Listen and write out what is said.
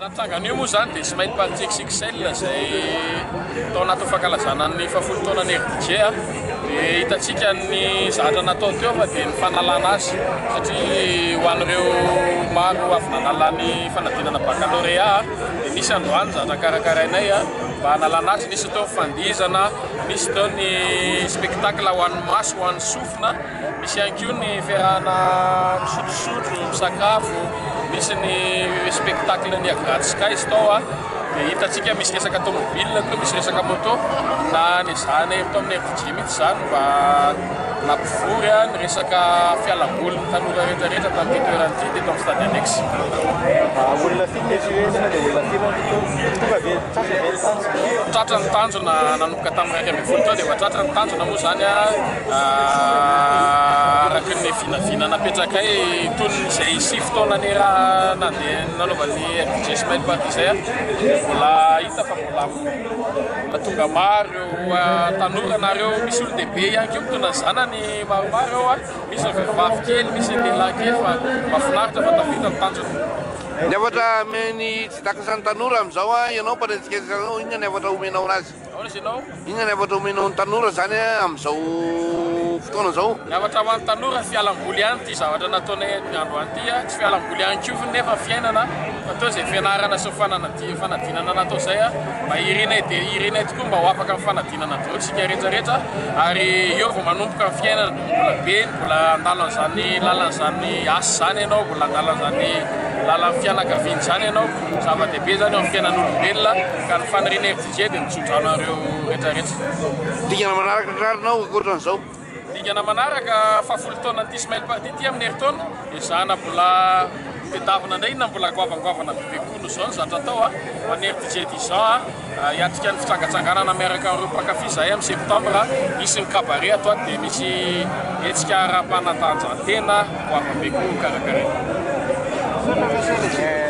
Nahatranga an'io moa izany dia Smile Party XXL izay tao anatin'ny fankalazana ny fahafolo taonan'ny RDJ dia hitantsika ny zavatra natao teo fa dia ny fanalana azy satria ho an'ireo maro avy nanala ny fanadinana baccalauréat dia nisy androany zavatra karakarainay mba hanalana azy, nisy teo ny fandihizana, nisy teo ny spectacle ho an'ny maso, ho an'ny sofina. Misy ihany koa ny fiarahana misotrosotro, misakafo, misy ny spectacle ny Agrad Skies tao dia hitantsika misy resaka tomobile koa, misy resaka moto, na nezahanay eto amin'ny RDJ mihitsy izany mba nampivory ny resaka fialambolin'ny tanora rehetra rehetra tamin'ity toerana ity teto amin'ny stade annexe. Olona firy no eritreretina dia olona firy no tonga ve? Tratra ve ny tanjona? Tratra ny tanjona nanomboka tamin'ny 11 teo dia efa tratra ny tanjona moa izany. Araka ny vinavina napetrakay toy ny izay 9 taona nera nandeha nanaovan'ny FDJ Smile Party izay dia mbola hita fa mbola mbola tonga maro ireo tanora na ireo misy olon-dehibe ihany koa mitondra ny zanany maromaro eo, misy ny vehivavy kely, misy ny lehilahy kely fa mahafinaritra fa tafita ny tanjona. Ny hafatra amen'i tsy takatry ny tanora amin'izao ianao mpanenjika inona ny hafatra omenao anazy? Ahoana izy ianao? Inona ny hafatra omenao ny tanora izany amin'izao fotoana izao? Ny hafatra ho an'ny tanora, fialamboly ihany ity zavatra nataonay androany ity, tsy fialamboly ihany koa nefa fiainana fa teo izay fianarana sy ny fanadinana natao izay, mba irinay dia irinay tokoa mba ho afaka amin'ny fanadinana daholo isika rehetra rehetra ary eo vao manomboka ny fiainana, mbola be ny mbola handalo an'izany lalan'izany asa izany ianao, mbola handalo an'izany lalan'ny fianakaviana izany ianao, zava-dehibe izany eo amin'ny fiainan'olombelona ka ny fanirianay Izay dia mitsodrano an'ireo rehetra rehetra. Dingana manaraka tratrarinao ankoatran'izao? Dingana manaraka, fahafolo taonan'ity Smile Party ity amin'ny herintaona. Ezahana mbola tedavina indray inona mbola goavangoavana bebe kokoa noho izao ny zavatra atao ho an'ny RDJ Dijon. Hiatrika ny fitsangatsanganana miaraka amin'ireo mpankafy izahay amin'ny septambra. Hisy ny cabaret ato ato dia misy hetsika ara-panatanjahantena goavam-be koa hokarakaraina. Misaotra Monsieur le.